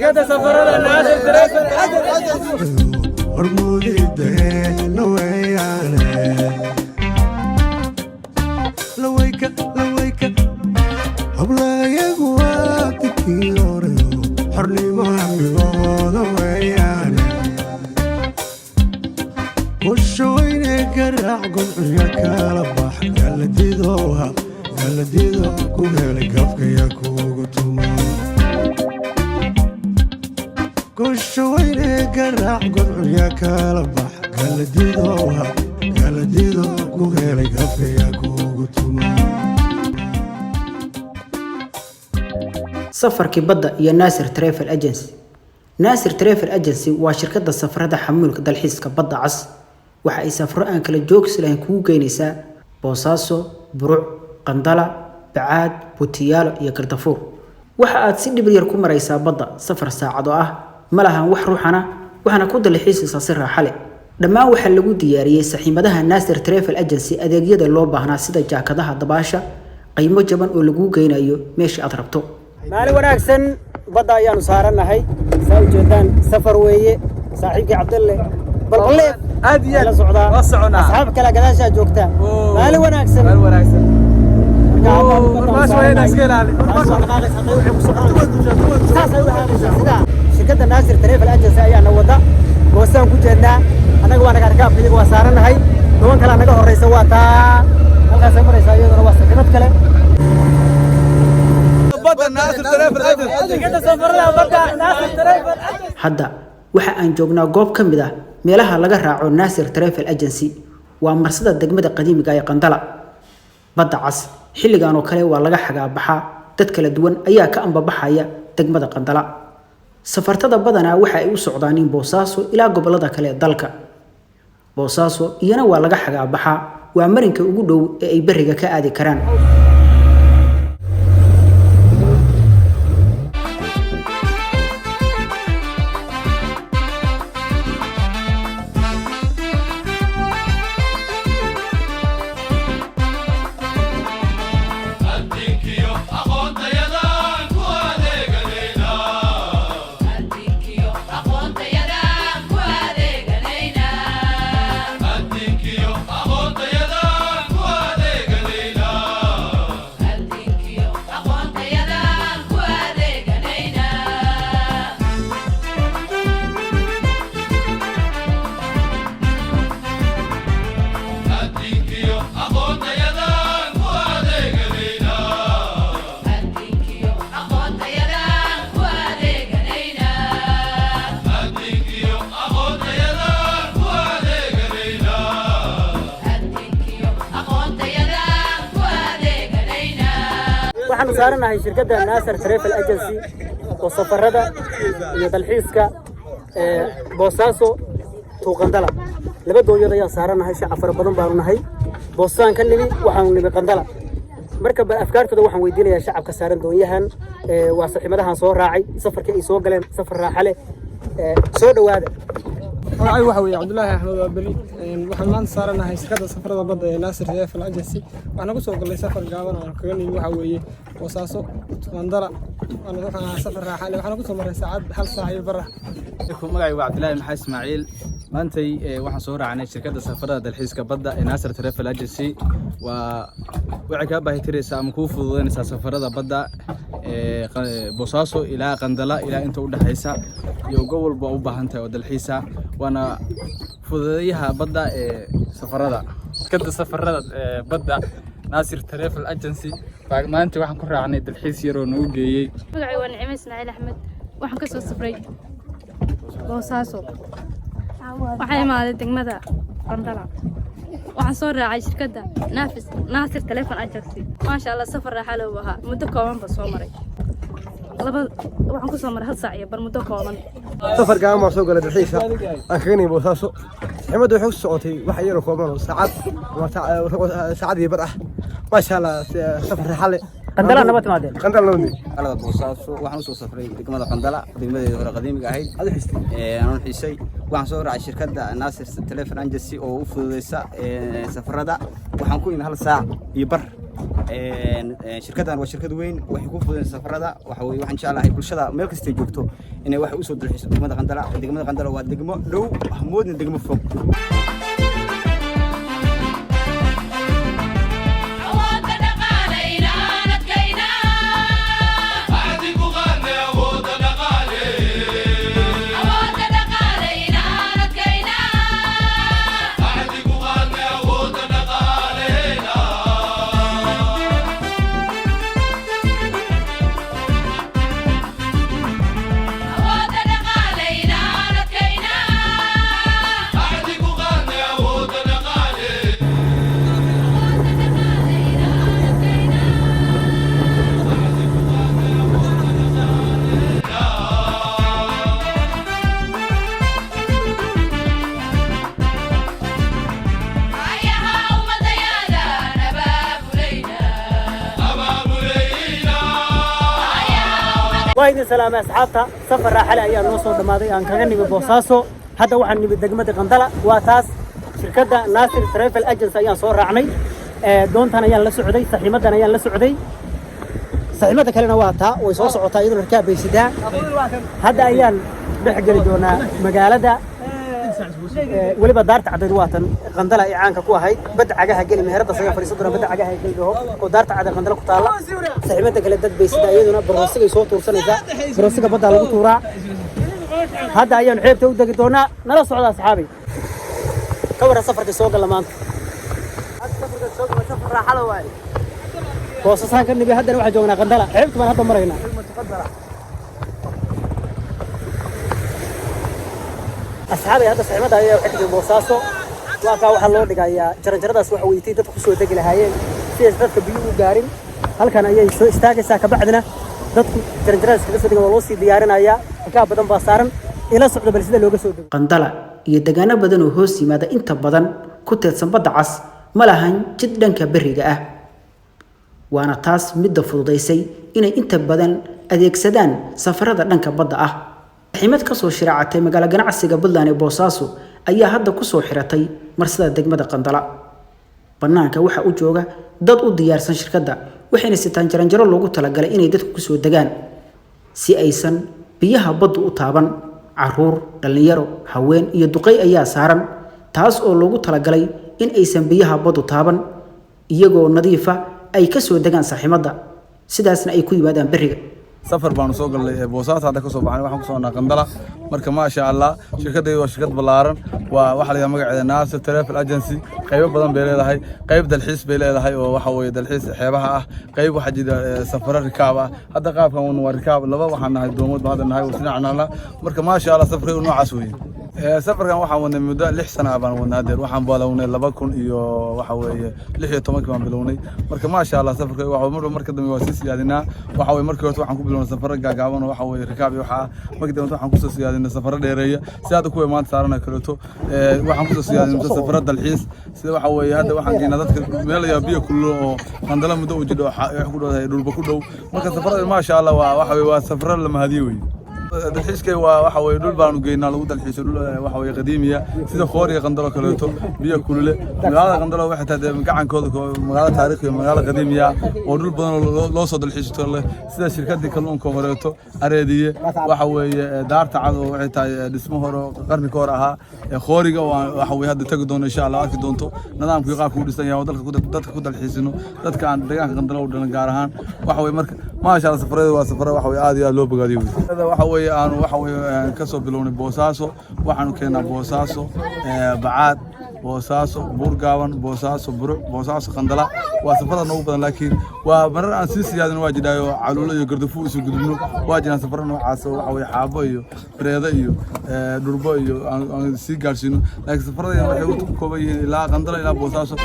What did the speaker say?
Safarada Naasir Travel. Hormuudideena weeyaane, lawayka lawayka hablayagu waa didkii horeyo, xornimo hamigooda weeyaane. Kushaweyne garaac, gudcurya kala bax, galadidoha galadido ku helay, gafkaya kugu tuma. Kushaweyne garaac, gudcurya kala bax, galadidoha galadido ku helay, gafkaya kugu tuma. Safarkii badda iyo Naasir Travel Agency. Naasir Travel Agency waa shirkadda safarada xamuulka dalxiiska Badda Cas. Waxa ay safro aan kala joogsi lahayn kugu geynaysaa Boosaaso, Buruc, Qandala, Bacaad, Butiyaalo iyo Gardafuur. Waxa aad si dhib yar ku maraysaa badda safar saacado ah, ma lahan wax ruuxana, waxaana ku dalxiisaysaa si raaxa leh. Dhammaan waxaa lagu diyaariyey saxiimadaha Naasir Travel Agency adeegyada loo baahnaa, sida jaakadaha dabaasha, qiimo jaban oo laguu geynayo meesha aad rabto. Maalin wanaagsan, badda ayaanu saarannahay. Saa ujeedaan, safar weeye. Saaxiibkii Cabdalle Balballeef Aad iyo aad. la socdaa. Waa soconaa. Asxaab kale gadaashaa joogta. Maalin wanaagsan. Maalin wanaagsan. Marka hadda Oo, badda markaas waa inaad iska ilaali. Saas waa dhaqaaqaysa, hadday waxay ku soconaysaa. Saas ay u dhaqaaqaysaa. Sida shirkadda Naasir Travel Agency ayaana wada goosaan ku jeednaa. Annaga waa naga rakaabka, iyaga waa saarannahay. 10 kalaa naga horreysa, waa taa halkaasay maraysaa, iyaduna waa sakinad kale. Badda Naasir Travel Agency. Shirkadda safarada badda Naasir Travel. Hadda waxa aan joognaa goob ka mid ah meelaha laga raaco Naasir Travel Agency, waa marsada degmada qadiimiga ee Qandala. Badda Cas xilligan oo kale waa laga xagaabaxaa. Dad kala duwan ayaa ka ambabaxaya degmada Qandala. Safartada badanaa waxa ay u socdaan in Boosaaso ilaa gobolada kale ee dalka. Boosaaso iyana waa laga xagaabaxaa, waa marinka ugu dhow ee ay beriga ka aadi karaan. Adinkiyo aqoontayadan ku adeeganaynaa. Adinkiyo aqoontayadan ku adeeganaynaa. Adinkiyo aqoontayadan ku adeeganaynaa. Adinkiyo aqoontayadan ku adeeganaynaa. Adinkiyo aqoontayadan ku adeeganaynaa. Adinkiyo aqoontayadan ku adeeganaynaa. Adinkiyo aqoontayadan ku adeeganaynaa. Adinkiyo aqoontayadan ku adeeganaynaa. Waxaanu saaranahay shirkadda Naasir Travel Agency oo safarada iyo dalxiiska ee Boosaaso to Qandala. Laba doonyood ayaan saaranahay, shacab fara badan baanu nahay. Boosaan ka nimi, waxaanu nimi Qandala. Marka bal afkaartooda waxaan weydiinayaa shacabka saaran doonyahan. Waa saxiimadahan soo raacay, safarkii ay soo galeen, safar raaxa leh. Soo dhowaada. Magacaygu waxa weeye Cabdulaahi Axmed Waaberi. Waxaan maanta saaranahay shirkadda safarada badda ee Naasir Travel Agency. Waxaan ku soo galnay safar gaaban oo aan kaga nimi, waxa weeye, Boosaaso Qandala. Waxaan ahaa safar raaxa leh. Waxaan ku soo maray saacad, hal saac iyo bar ah. Magacaygu waa Cabdilaahi Maxamed Ismaaciil. Maantay waxaan soo raacnay shirkadda safarada dalxiiska badda ee Naasir Travel Agency. Waa waxay kaa baahi tiraysaa ama kuu fududeynaysaa safarada badda ee Boosaaso ilaa Qandala, ilaa inta u dhexaysa iyo gobol walba u baahan tahay oo dalxiisa. Waana fududeeyaha badda ee safarada. Shirkadda safarada ee badda Naasir Travel Agency baa maanta waxaan ku raacnay dalxiis yar oo nagu geeyey. Magacay waa Nicmo Ismaaciil Axmed. Waxaan ka soo safray Boosaaso, waxaan imaaday degmada Qandala. Waxaan soo raacay shirkadda Naafis Naasir Travel Agency. Maasha Allah, safar raaxa leh uu ahaa. Muddo kooban ba soo maray, laba waxaan ku soo maray hal saac iyo bar, muddo kooban. Safar gaaban baan soo galay dalxiisa aan kaga nimi Boosaaso. Saxiimadda waxay ku socotay wax yar oo kooban oo saacad ama saacad iyo bar ah. Maasha Allah, safar raaxa leh. Qandala nabad timaadeen? Qandala nabad. Magaalada Boosaaso waxaan usoo safray degmada Qandala, degmadeeda hore qadiimiga ahayd. Anuu xiisay. Waxaan soo raacay shirkadda Naasir Travel Agency oo u fududeysa safarada. Waxaan ku imi hal saac iyo bar. Shirkaddan waa shirkad weyn, waxay ku fududeysaa safarada. Waxa weeye, waxaan jeclahay bulshada meel kastay joogto inay wax usoo dalxiiso degmada Qandala. Degmada Qandala waa degmo dhow, hamoodna degmo fog. Awoodda dhaqaalayna adkayna. Axdi ku qaadne awoodda dhaqaale. Awoodda dhaqaalayna adkayna. Axdi ku qaadne awoodda dhaqaaleyna. Awoodda dhaqaalayna adkayna. Axdi ku qaadne awoodda dhaqaale. Awoodda dhaqaalayna adkayna. Ayaha ummadayada nabaabulayna. Abaabulayna. Waa idin salaamay asxaabta. Safar raaxale ayaa noo soo dhammaaday aan kaga nimi Boosaaso. Hadda waxaan nimid degmada Qandala. Waa taas shirkadda Naasir Travel Agency ayaan soo raacnay. Doontan ayaan la socday, saxiimadan ayaan la socday. Saxiimada kalena waa taa, way soo socotaa iyadoo rakaab bay sidaa. Hadda ayaan dhex geli doonaa magaalada. Weliba daarta caddeed waa tan Qandala ay caanka ku ahayd. Badda cagaha geli, meherada saga fadhiisan doona, badda cagaha geli dhaho oo daarta caddeed Qandala ku taalla. Saxiimada kale dad bay sidaa, iyaduna baroosigay soo tuursanaysaa, baroosiga baddaa lagu tuuraa. Hadda ayaan xeebta u degi doonaa. Nala socda asxaabi. Ka warran safarkii soo galla maanta? Boosasaan ka nimi, haddana waxaan joognaa Qandala. Xeebta baan hadda maraynaa. Asxaabay, hadda saxiimada ayaa waxay ka Boosaaso. Waa kaa waxaa loo dhigayaa jaranjaradaas, waxa weytay dadku kusoo degi lahaayeen sidaas dadka biyo u gaarin. Halkan ayay soo istaagaysaa, kabacdina dadku jaranjaradaas kaga soo degan. Waa loo sii diyaarinayaa, rakaab badan baa saaran. Ila socdo bal sida looga soo dego. Qandala iyo deegaano badan oo hoos yimaada, inta badan ku teedsan badda cas, ma lahan jid dhanka berriga ah, waana taas midda fududaysay inay inta badan adeegsadaan safarada dhanka badda ah. Ximad ka soo shiraacatay magaalo ganacsiga Puntland ee Boosaaso ayaa hadda ku soo xiratay marsada degmada Qandala. Bannaanka waxaa u jooga dad u diyaarsan shirkadda, waxayna sitaan jaranjaro loogu talagalay inay dadku kusoo degaan si aysan biyaha baddu u taaban. Caruur, dhallinyaro, haween iyo duqey ayaa saaran, taas oo loogu talagalay in aysan biyaha baddu taaban, iyagoo nadiifa ay ka soo degaan saaxiimadda, sidaasna ay ku yimaadaan berriga. Safar baanu soo galnay ee Boosaaso hadda ka soo baxnay, waxaan ku soconaa Qandala. Marka maasha Allah, shirkadaydu waa shirkad ballaaran. Waa waxaa la yidhaha magaceeda Naasir Travel Agency. Qaybo badan bay leedahay. Qayb dalxiis bay leedahay oo waxa weeye dalxiis xeebaha ah. Qayb waxaa jira safaro rikaab ah. Hadda qaabkan waa rikaab, laba waxaan nahay doomood baan hadda nahay oo sinacnala. Marka maasha Allah, safarkaygu noocaas weeye. Safarkan waxaan wadnay muddo 6 sana ah baan wadnay. Haddeer waxaan bilownay laba kun iyo waxa weeye 16-kii baan bilownay. Marka maasha Allah, safarka waxa marba marka dambe waa sii siyaadinaa. Waxa weeye, markii horta waxaan ku bilownay safaro gaagaaban oo waxa weeye rikaab iyo waxa ah. Markii dambe waxaan kusoo siyaadinay safaro dheereeya, sida hadda kuwa maanta saaran oo kaleeto. Waxaan kusoo siyaadinay safaro dalxiis, sida waxa weeye hadda waxaan geynaa dadka meel ayaa biyo kulul oo Qandala muddo u jidho wax ku dhowdahay dhulba ku dhow. Marka safarada maasha Allah waa waxa weeye waa safaro la mahadiyo weeye. Dalxiiska waa waxa weeye dhul baanu geynaa lagu dalxiiso, dhul waxa weeye qadiimiya, sida Khooriga Qandalo kaleeto, biyo kulule. Magaalada Qandalo waxay tahay dee gacankooda magaalo taariikhi ah, magaalo qadiimiya oo dhul badan oo loo soo dalxiisto leh, sida shirkadii kalluunka horeeto Areediye, waxa weeye daarta cad oo waxay tahay dhismo hore oo qarni ka hor ahaa. Khooriga oo aan waxa weeye hadda tagi doono insha Allah, arki doonto nidaamkii qaabka u dhisan yahay oo dalka ku dadka ku dalxiisino, dadka aan deegaanka Qandalo u dhalan gaar ahaan. Waxa weeye marka maasha Allah, safarada waa safaro waxa weeye aad iyo aad loo bogaadiyo wey. Waxa weeye aanu waxa weeye ka soo bilownay Boosaaso, waxaanu keennaa Boosaaso, Bacaad, Boosaaso, Buurgaaban, Boosaaso, Buruc, Boosaaso, Qandala. Waa safarada noogu badan, laakiin waa marar aan sii siyaadin waa jidhaayo Caluulo iyo Gardafuur isu gudubno. Waa jiraan safaro noocaas oo waxa weeye Xaabo iyo Bareedo iyo Dhurbo iyo aan sii gaarsiino, laakiin safarada waxay u kooban yihiin ilaa Qandala ilaa Boosaaso.